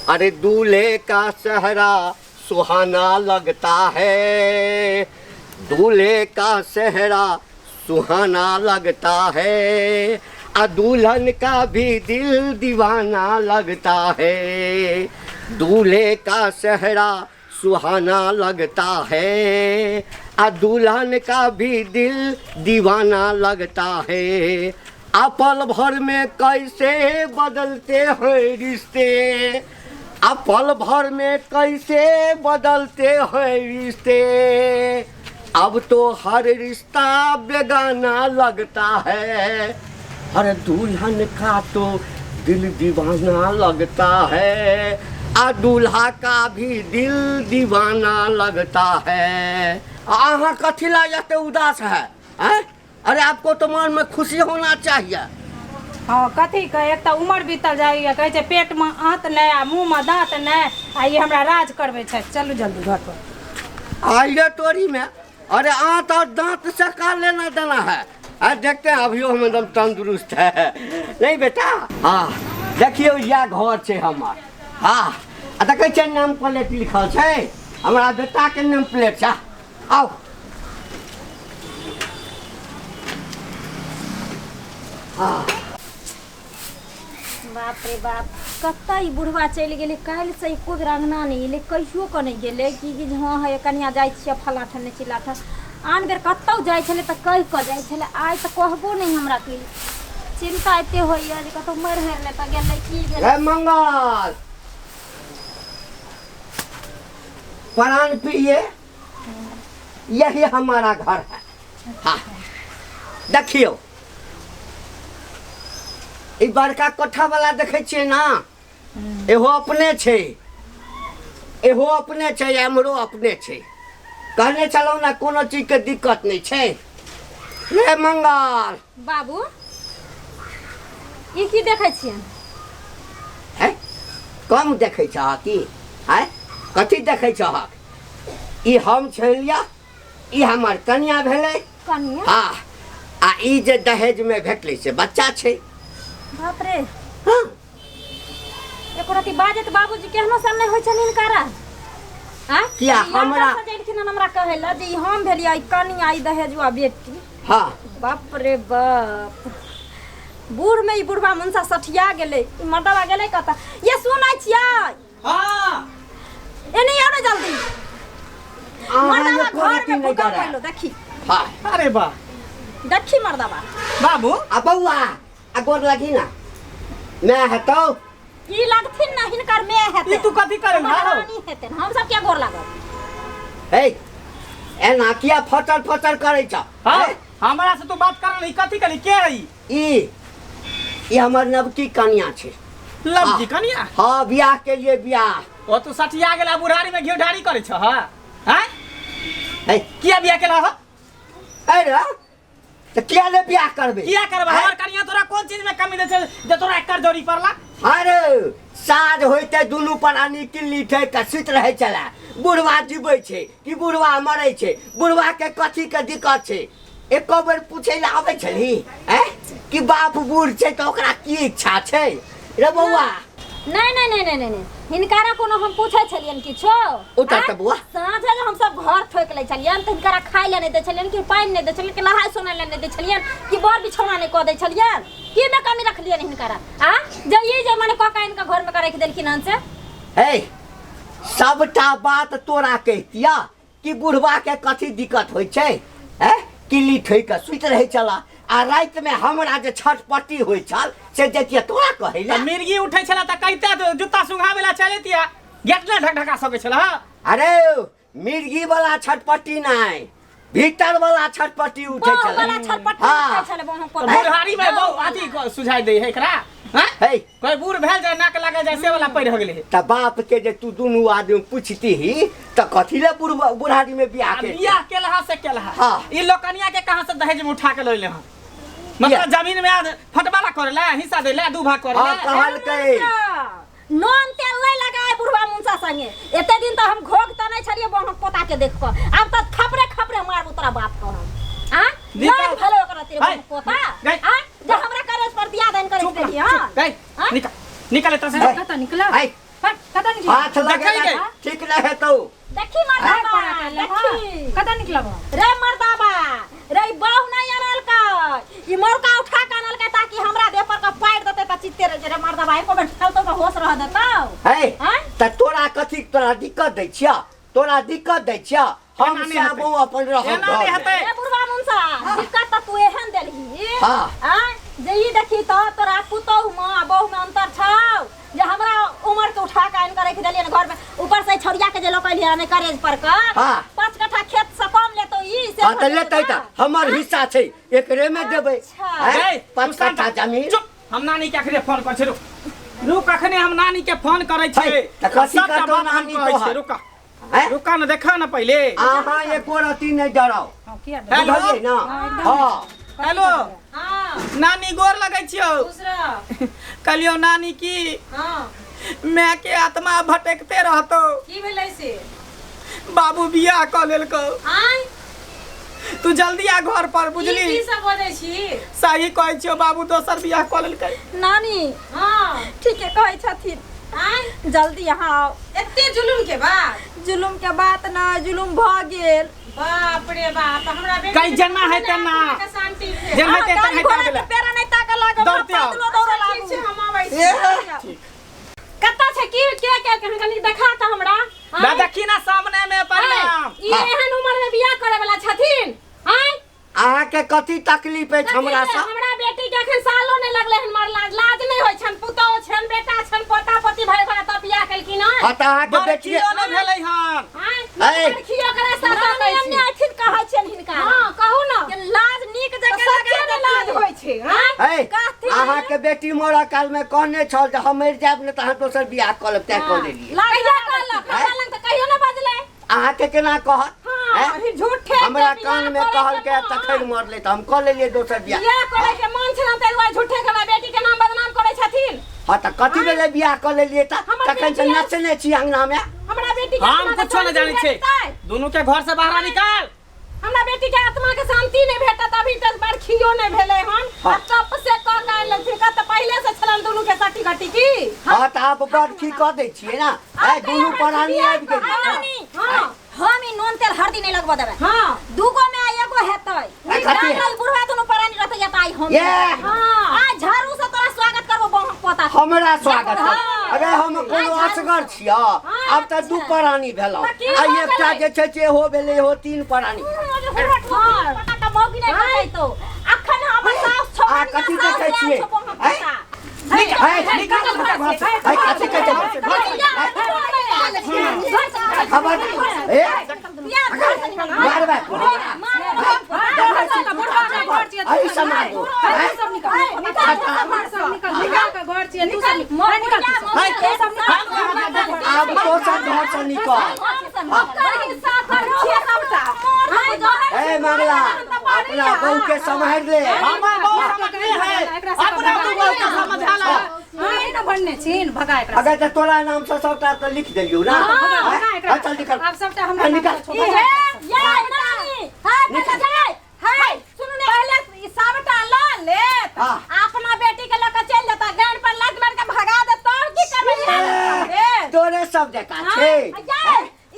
अरे दूल्हे का सेहरा सुहाना लगता है, दूल्हे का सेहरा सुहाना लगता है, आ दुल्हन का भी दिल दीवाना लगता है। दूल्हे का सेहरा सुहाना लगता है, आ दुल्हन का भी दिल दीवाना लगता है। आ पल भर में कैसे बदलते हैं रिश्ते, आ पल भर में कैसे बदलते हैं रिश्ते, अब तो हर रिश्ता बेगाना लगता है। हर दुल्हन का तो दिल दीवाना लगता है, आ दूल्हा का भी दिल दीवाना लगता है। अहाँ कथी ला एते उदास है आँय? अरे आपको तो मन में खुशी होना चाहिए। हाँ, कथी के एक तऽ उमर बीतल जाइए, कहै छै पेटमे आँत नहि आ मुँहमे दाँत नहि, आ ई हमरा राज करबै छथि। चलू जल्दी घर पर। आइए तोरी में, अरे आंत और दांत से का लेना देना है। अरे देखते हैं अभियो हम एकदम तंदुरुस्त है। नहीं बेटा, हाँ देखियो यह घर छै हमर। हाँ आ देखै छियै नाम प्लेट लिखल छै, हमरा बेटा के नाम प्लेट छै। आउ हाँ बाप रे बाप, कतऽ ई बुढ़वा चलि गेलै। काल्हिसँ एको बेर अङ्गना नहि एलै, कहियो कऽ नहि गेलै कि कि जे हँ हे कनिया जाइ छियै फलाँ ठाम नहि चिल्लाँ ठाम। आन बेर कतहु जाइ छलै तऽ कहि कऽ जाइ छलै, आइ तऽ कहबो नहि हमरा केलकै। चिन्ता एते होइए जे कतहु मरि हरि नहि तऽ गेलै की गेलै। हे मंगल प्राण प्रिय, यही हमारा घर है। हाँ देखियो ई बड़का कोठा वाला देखै छियै ना, एहो अपने छै, एहो अपने छै, एमरो अपने छै। कहने छलहुँ ना कोनो चीज के दिक्कत नहि छै। रे मंगल बाबू, ई की देखै छियै? है कम देखै छह की? है कथी देखै छहक? ई हम छलिया, ई हमर कनिया भेलै। कनिया? हाँ, आ ई जे दहेज में भेटलै से बच्चा छै। बाप रे। हाँ। एको रति बाजत बाबूजी केहनो सन नहि होइ छनि हिनकारा। आँय? किया ई हमरा अंदर से जेलखिन हन हमरा कहै लए जे ई हम भेलियै, ई कनिया, ई दहेजुआ बेटी। हाँ। बाप रे बाप, बूढ़ में ई बुढ़वा मुनसा सठिया गेलै। ई मर्दवा गेलै कतऽ? ये सुनै छियै? हाँ। एने आउ ने जल्दी। अहाँ मर्दवा एको घर रत्ती में नहि भूकंप डरायब। अइलो, देखी। हाँ। अरे वाह। देखी मर्दवा। बाबू। आ बौआ, आ गोर लगी ना। मैं हेतौ। ई लगथिन ना हिनकर मैं हेतै। ई तू कथी करै हमर हौ? रानी हेतै, हम सब क्या गोर लागब? हे, एना किया फटर फटर करै छ? हाँ, हे? हमरा से तू बात कर नहीं, कथी करी के है ई? ई हमर नवकी कनिया छै। लवकी कनिया? हाँ, बियाह के लिए बियाह। ओ तू सठिया गेला बुढ़ारी में घी ढारी करै छ, हाँ? हाँ? हे। किया बियाह केला हो? अरे, तऽ किया ने बियाह करबै? किया करबै? हमर कनिया तोरा कोन चीज में कमी दै छै जे तोरा एकर जोड़ी पड़ला? अरे, साँझ होइते दुनू प्राणी किल्ली ठोकि कऽ सुति रहै छलै। बुढ़वा जीबै छै कि बुढ़वा मरै छै? बुढ़वा के कथी के दिक्कत छै? एको बेर पूछै लए आबै छलही? आँय? कि बाप बूढ़ छै तऽ ओकरा की इच्छा छै? रे बौआ। नहीं नहीं नहीं नहीं नहीं नहीं, हिनकारा कोनो हम पूछै छलियन किछो? उतर तऽ बौआ। साँझ जे हम सब घर ठोकि लै छलियन तऽ हिनकारा खाइ लए नहि दै छलियन, कि पानि नहि दै छलियन, कि नहाय सोनाय लए नहि दै छलियन, कि बर बिछौना नहि कऽ दै छलियन? की मे कमी रखलियन हिनकारा? आ जे ई जे मने कऽ कऽ आनि कऽ घरमे कऽ राखि देलखिन हन से। हे, सबटा बात तोरा कहितिया कि बुढ़वा के कथी दिक्कत होइ छै? हैं? किल्ली ठोकि कऽ सुति रहै छला, आ रातिमे हमरा जे छटपटी होइ छल से जैतियै तोरा कहै लए। तऽ मिर्गी उठै छला तऽ कहिते तऽ जूता सुंघाबै लए चलैतियै, गेट नहि ढकढका सकै छला, हँ? अरे मिर्गी वाला छटपटी नहि, भीतर वाला छटपटी उठै बाह छलै। वाला छटपटी हाँ। उठै छलै, बाह तऽ बुढ़ारी में बहु अथी सुझाइ दै है एकरा, हँ? हे। कोइ बूढ़ भेल जाय नाक लागल जाय से वाला पढ़ि हो गेलै। तऽ बाप के जे तू दुनू आदमी पूछतीही तऽ कथी ले बुढ़ारी में बियाह आ के बियाह केलहा से केलहा। हाँ। ई लोकनिया के कहाँ से दहेज में उठा के लैले हन? मतलब जमीन में आज फटवाला करे ला, हिस्सा दे ला, दू भाग करे हाँ, ला। कहलकै। नून तेल नहीं लगाए बुढ़वा मुनसा संगे। एते दिन तो हम घोघ त नहीं छलिए बहन पोता के देख क, आब त खपरे खपरे मारबू तोरा बाप को हम। आ? निकाल। नहीं भेलो ओकरा तेरे हाय। बहन पोता। गई। आ? जे हमरा करेज पर दिया देन करे चुप रह, देली, हां? चुप, गई। हाँ? निकाल, निकाल एतऽ से। हाय। कतऽ निकल? हाय। हट। कतऽ निकलब हाथ लगेला देखै ठीक नहि हेतौ। देखी मर्दाबा, देखी। कतऽ निकलब? रे मर्दाबा, रे ई बहु नहीं आनलकै, ई मौका उठा के आनलकै ताकि हमरा देह पर के पारि देतै त चित्ते रह रे मर्दाबा, एको बेर ठेलतौ त होश रह देतौ। है आँय? तऽ तोरा कथी तोरा दिक्कत दै छिया? तोरा दिक्कत दै छिया? हम एना नहि हेतै। साबो अपन रहब एना नहि घरमे। हेतै। रे बुढ़वा मुनसा, दिक्कत त तू एहन देलही। हाँ। आँय? जे ई देखी त तोरा पुतहु मे आ बहु मे अंतर छौ, जे हमरा उमर के उठा के आनि के राखि देलियन घर में, ऊपर से छौड़िया के जे लऽ के एलियै हन करेज पर के, हाँ। 5 कट्ठा खेत से कम लेतौ ई से। हाँ तऽ लेतै तऽ हमर हिस्सा छै, एकरे मे देबै। अच्छा। आँय? ए, 5 तू शांत कट्ठा जमीन। चुप, हम नानी के अखने फोन करै छी, रुक रुक, अखने हम नानी के फोन करै छी। है, तऽ कथी सबटा करतौ बात हम नानी कहै छी, तोहर? रुक आँय? रुक न, देखा न पहिले। अहाँ एको रत्ती नहि डराउ। हँ, किया डरब? हेलो। बुझलियै ने? हाँ। हेलो। हाँ। नानी गोर लगै छियौ। खुश रह। कहलियौ नानी की हाँ। माय के आत्मा भटकते रहतौ। की भेलै से? बाबू बियाह कऽ लेलकौ। आँय? तू जल्दी आ घर पर, की बुझली? की सब बजै छी? सही कहै छियौ, बाबू दोसर बियाह कऽ लेलकै। नानी। हाँ। ठीके कहै छथिन। आँय? जल्दी यहाँ आओ। एते जुलुम के बात? जुलुम के बात न, जुलुम भऽ गेल। बाप रे बाप, हमरा बेटी कहीं के जेना है तेना। आत्मा के शांति भेल। जेना है तेना गाड़ी है घोड़ा तेना। के पेड़ा नहि ताकऽ लागब, दौड़ते आओ। पैदलो दौड़ऽ अच्छा, ठीक लागू। छै, हम आबै छी। कतऽ छै? की के के के कनी देखा तऽ हमरा। आँय? ना देखी ना सामने में, प्रणाम। ई एहन उम्र में बियाह करे वाला छथिन? आँय? अहाँके कथी तकलीफ अछि हमरा सँ? हमरा बेटी के एखन सालो नहि लगलै हन मरला, लाज नहि होइ छनि, पुतोहु छनि, बेटा छनि, पोता पोती भरि भरि तब बियाह केलखिन हन। हँ तऽ अहाँके बेटी बरखियो नहि भेलै हन। आँय? ऐ। बरखियो करा सासा नानी कहै छी। अन्य अथिन कहै छियनि हिनका। हँ, कहू ने। के लाज नीक तऽ जकाँ सच्चे लगा ने लाज देथिन। होइ छै, आँय? ऐ, कहथिन। अहाँके बेटी मरऽ काल मे कहने छल जे हम मरि जायब ने तऽ अहाँ दोसर बियाह कऽ लेब, तैं कऽ लेलियै। लाज कहिया लगा कहलक? देथिन। हमरा लग तऽ कहियो नहि बजलै। अहाँके केना कहत? हाँ, ऐं? अभी झूठे हमरा के कान में बियाह कहलकै करे के तखन मन। मरलै तऽ हम कऽ लेलियै दोसर बियाह। बियाह करे के मन छलनि ताहि दुआरे झूठे के हमरा बेटी के नाम बदनाम करै छथिन। हाँ तऽ कथी भेलै बियाह कऽ लेलियै तऽ? हमर तखन से बेटी नचने छी अंगना में। हमरा बेटी के हम आत्मा के कुछो नहि शांति जानै छी। भेटतै? दुनू के घर से बाहर निकाल। हमरा बेटी के आत्मा के शांति नहि भेटत, अभी तक बरखियो नहि भेलै हन। हाँ। आ टप से कऽ के आनि लेलथिन, कऽ तऽ पहिले से छलनि दुनू के सटी घटी की? हाँ तऽ आब बरखी कऽ दै छियै ने। ऐ दुनू प्राणी आबि गेलै। नानी, हाँ। हम ई नून तेल हरदी नहि लगबऽ देबै। हाँ। दूगो में आ एगो हेतै। आ कथी? ई बुढ़वा दुनू प्राणी रहतै या तऽ आइ हम। ये। हाँ। आइ झाड़ू से तोरा स्वागत करबो बहक पोता के। हमरा स्वागत कर। हाँ। अरे हम कोनो असगर छियै, आब तऽ दू प्राणी भेलहुँ तऽ की आ भऽ एकटा गेलै? जे छै से हो भेलै हो 3 प्राणी। आ कथी देखै छियै? ऐ? ऐ, ऐ, कथी कहै छै? खबर ए मारबै एहि समाज को। आब तो सब घर से निकल। ए मंगला, अपना बहू के सम्हारि ले। हमर बहू समझने है, अपना तू बहू के समझा ला। अगर तऽ तोरा नाम से सबटा तऽ लिख देलियौ ना? हाँ, चल निकल। आब सबटा हमरा निकल। नाम से हाँ। अपना बेटी के लऽ के चलि जेता, गान पर लात मारि के भगा देतौ, की करबै इएह? तोरे सब जकाँ छै।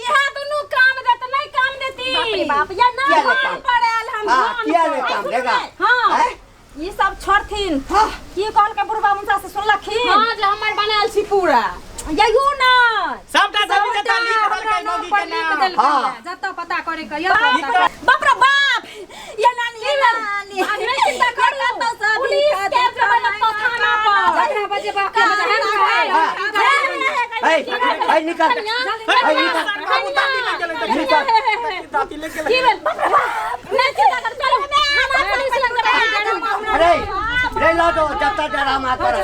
इएह दुनू काम देत, नहि काम देती। बाप रे बाप, या ना किया नहि घर काम? पर आयल हम हाँ, घर किया नहि पर। काम देगा? हाँ। हैं? ई सब छोड़थिन। हाँ। की कहल के बुढ़बा मुसा से सुनलखिन? हाँ, जे हमर बनायल छी पूरा। ययो ना। सबटा जमीन सबटा जता लिख हमरा देलकै नाम मौगी पर के लिख नाम। देलकै। हाँ। जतऽ पता करे के यऽ पता। बाप रे बाप, ये नानी, ये नानी। आब नहि चिंता करू। कतौ से पुलिस के जेबै तऽ थाना पर। जकरा बजे बाप के बजे हम हाँ। ऐ, ऐ निकल। ऐ निकल। बाबू दादी ले गेलै तऽ निकल। दादी ले गेलै। की भेल? बाप रे बाप। नहि चिंता करू, चलू। हम पुलिस लग जेबै। अरे, रे लऽ दो जतऽ डरामा करऽ।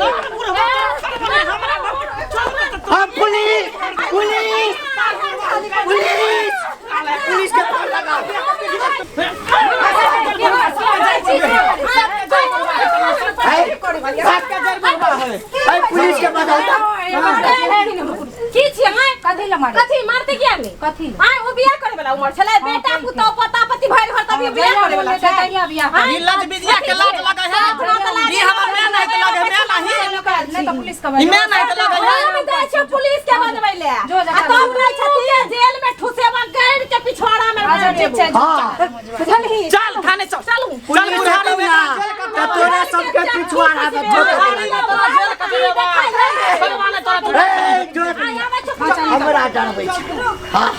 हम पुलिस, पुलिस, पुलिस, पुलिस के फोन लगाओ। ऐ, ऐ, पुलिस के बताओ। की छियै माय? कथी लए मारै? कथी मारते किया नहि? कथी? आय ओ बियाह करे वाला उमर छलै, बेटा पुतोह पोता पोती भरि भर त अभी बियाह करे वाला छै। तहिया बियाह हाँ? ई लज बिजिया के लाज लगे है। ई हमर मैं नहीं त लगे मैं नहीं। नहीं तो पुलिस के ई मैं नहीं त लगे है। हम जाइ छियै पुलिस के बजबै ले। जो जकरा आ तब रहै छथिन जेल में ठुसेबा गाड़ि के पिछवाड़ा में अच्छा ठीक छै हाँ। बुझलही? चल थाने चल। चलू। चल पुलिस बुढ़ारी एतौ में ना जेल कटवा। तऽ तोरा सबके पिछुआड़ा मे ठोक बुढ़ारी में तोरा जेल कटवा। भगवान तोरा तू ए, जो हमरा डरबै छै। हाँ,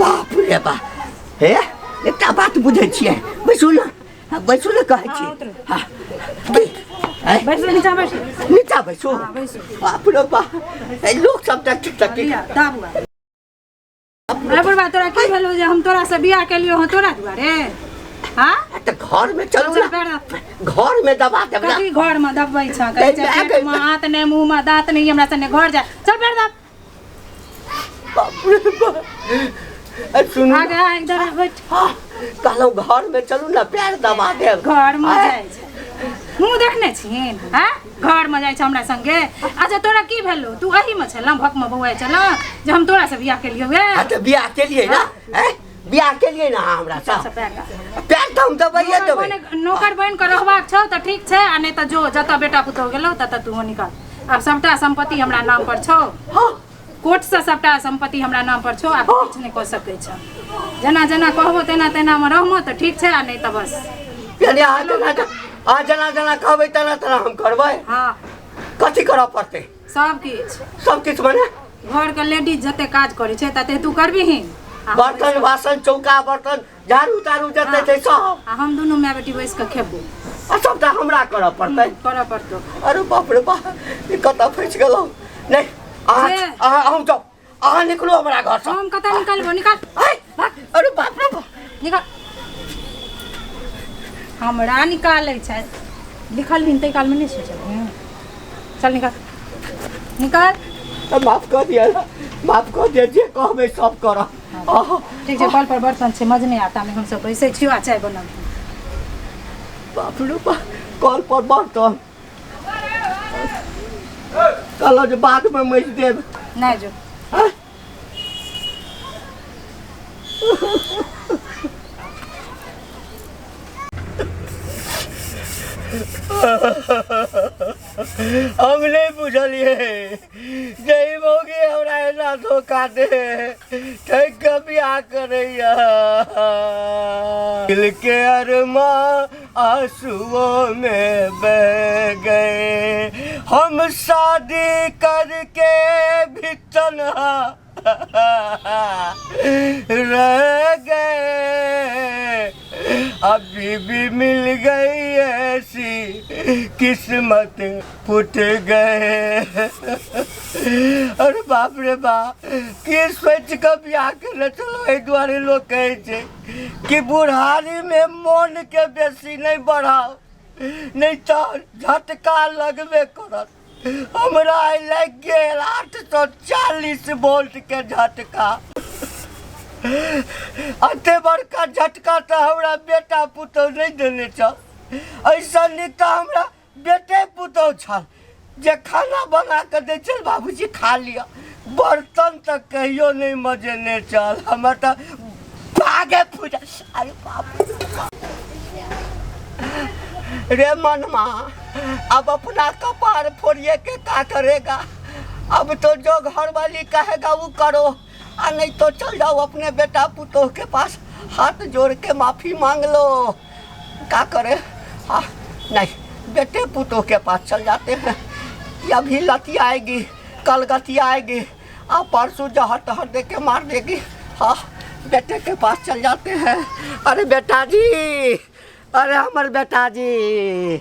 बाप रे बाप। हे, एकटा बात बुझै छियै, बैसू ने, बैसू ने कहै छी। हाँ, की? ऐ, बैसू नीचा बैसू। नीचा बैसू। बैसू। बाप रे बाप, ए, लोक सब देखी तकी। लिया, दाबू आब। अरे बुढ़बा, तोरा की भेलो जे हम तोरा से बियाह केलियो हँ तोरा दुआरे? हाँ, तऽ घर में चलू चल ना। पैर दब। घर में दबा देब ना। कथी घर में दबबै छ? कहै छै माय पेट में हाथ नहि, मुँह में दाँत नहि, हमरा सने घर जाय। चल पैर दब। बाप रे बाप, ए, सुनू। आगे आ, इधर आ, बैठ। हाँ, कहलहुँ घर में चलू ना, पैर दबा देब। घर में जाइ छै? मुँह देखने छिहिन? हाँ, घर में जाइ छै हमरा संगे। अच्छा, तोरा की भेलो? तू एही में छलह, भक में बौआइ छलह जे हम तोरा से बियाह केलियौ गे? हाँ, तऽ बियाह केलियै ना? हैं, बियाह केलियै ना अहाँ हमरा चल से? पैर दब। पैर तऽ हम दबाइए नौकर देबै। नौकर बनि कऽ रहबाक छौ तऽ ठीक छै, आ नहि तऽ जो, जतऽ बेटा पुतोहु गेलौ ततऽ तूहो निकल। आब सबटा सम्पत्ति हमरा नाम पर छौ। हाँ। कोर्ट से सबटा सम्पत्ति हमरा नाम पर छौ। आब किछु नहि कऽ सकै छौ। जेना जेना कहबो तेना तेना मे रहमो तऽ ठीक छै, आ नहि तऽ बस। यानी अहाँ जेना अहाँ जेना जेना कहबै तेना तेना हम करबै? हाँ। कथी करऽ पड़तै? सब किछु। सब किछु मने? घर के लेडीज जते काज करै छै तते तू करबिही आ हम बर्तन बासन, चौका बर्तन, झाड़ू ताड़ू जते छै सब। आ हम दुनू माय बेटी बैस कऽ खेबो। आ सबटा हमरा करऽ पड़तै? करऽ पड़तौ। अरे बाप रे बाप, ई कतऽ फँसि गेलहुँ? नहि, अहाँ जे- अहाँ, अहूँ जाउ, अहाँ निकलू हमरा घरसँ। हम कतऽ निकलबो? निकाल। आइ, अरे बाप रे बाप। निकाल। हमरा निकालै छै। लिखल ताहि कालमे नहि सोचल। चल निकाल, निकाल। तऽ माफ कऽ दिअ, माफ कऽ दिअ, जे कहबै सब करब। आह, ठीक छै, कल पर बर्तन छै मजने, आता में हमसब बैसै छियो आ चाय बनब। बाप रे बाप, कल पर बर्तन, कहलहुँ जे बादमे मजि देब। नहि, जो। आँय? हम नहि बुझलियै जे ई मौगी हमरा एना धोखा दे, ठकि कऽ बियाह करैया। दिल के अरमा आंसुओं में बह गए, हम शादी करके भी तन्हा रह गए। अब बीबी मिल गई ऐसी, किस्मत फूट गए। अरे बाप रे बाप, की सोचि कऽ बियाह केने छलहुँ? एहि दुआरे लोक कहै छै कि बुढ़ारीमे मोनके बेसी नहि बढ़ाउ, नहि तऽ झटका लगबे करत। हमरा आइ लागि गेल 840 वोल्ट के झटका। एते बड़का झटका तऽ हमरा बेटा पुतहु नहि देने छल। एहिसँ नीक तऽ हमरा बेटे पुतहु छल जे खाना बना कऽ दै छल, बाबूजी खा लिअ। बर्तन तऽ कहियो नहि मजेने छल। हमर तऽ भागे फूट। अरे बाप रे मनमा, अब अपना कपार फोड़िए के का करेगा? अब तो जो घर वाली कहेगा वो करो, आ नहीं तो चल जाओ अपने बेटा पुतोह के पास, हाथ जोड़ के माफी मांग लो। का करे? हाँ, नहीं, बेटे पुतोह के पास चल जाते हैं। ये अभी लती आएगी, कल गति आएगी, आ परसों जहर तहर दे के मार देगी। हाँ, बेटे के पास चल जाते हैं। अरे बेटा जी, अरे हमर बेटा जी।